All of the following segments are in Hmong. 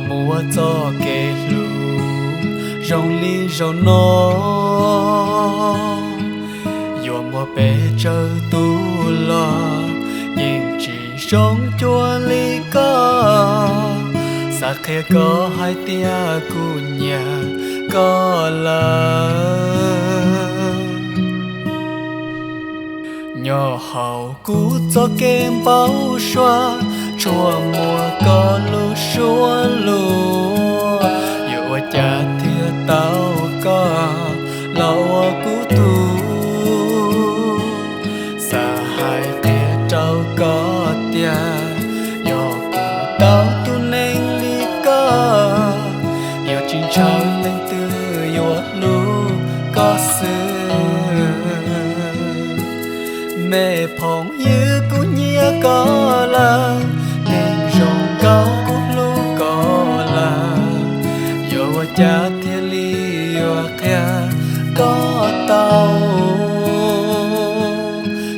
Muab txoj kev hlub zoo li zaum no, yuav muaj pes tsawg tus los yeej tsis zoo cuag li koj. Xav qhia koj hais tias kuv nyiam koj lawm. Nyob hauv kuv txoj kev npau suav, tsuas muaj koj lub suab luag, yuav ua cas thiaj tau koj los ua kuv tug. Xav hais qhia rau koj tias, yog kuv tau tus neeg li koj, yuav tsis ntshaw leej twg yuav hlub koj xwb. Me phooj ywg, kuv nyiam koj lawm, neeg zoo nkauj, kuv hlub koj lawm, yuav ua cas thiaj li yuav qhia koj tau.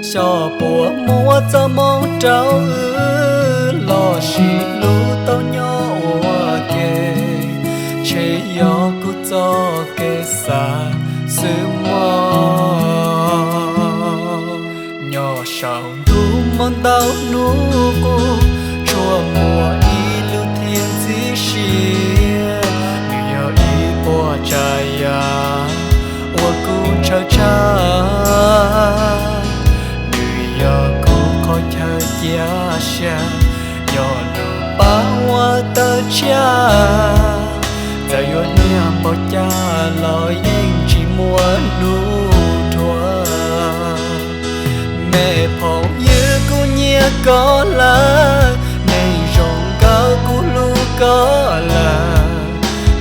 Xyov puas muaj txoj hmoo rau wb los sis hlub tau nyob ua ke, ntshe yog kuv txoj kev xav xwb mog. Nyob saum ntuj muaj ntau hnub qub, tsuas muaj ib lub thiaj ntxim siab. Nws yog ib puas tsav yam uas kuv ntshaw tshaj, nws yog kuv qhov chaw cia siab, yog lub paj huam tawm tshiab. Txawm yuav hnia npaum cas los yeej tsis muaj hnub dhuav. Me phooj ywg, kuv nyiam koj lawm, neeg zoo nkauj, kuv hlub koj lawm,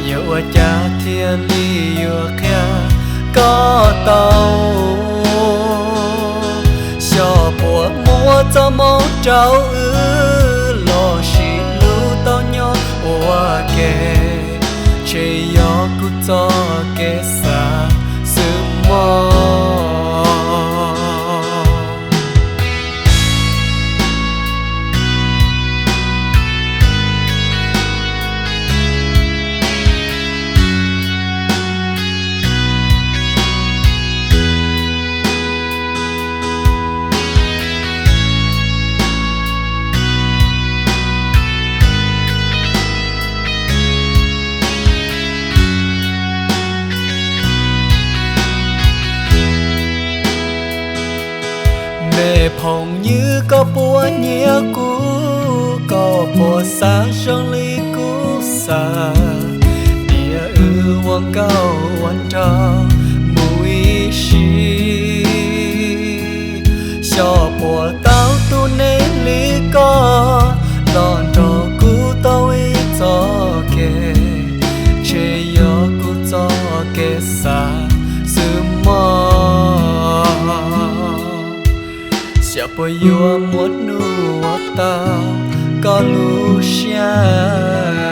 yuav ua cas thiaj li yuav qhia koj tau. Xyov puas muaj txoj hmoo rau wb los sis hlub tau nyob ua ke, ntshe yog kuv txoj kev xav xwb mog. Me phooj ywg, koj puas nyiam kuv? Koj puas xav zoo li kuv xav? Tias wb ua nkauj ua nraug mus ib sim, xyov puas tau tus neeg li koj los nrog kuv tau ib txoj kev, ntshe yog kuv txoj kev xav xwb mog. Xyov puas yuav muaj hnub uas tau koj lub siab.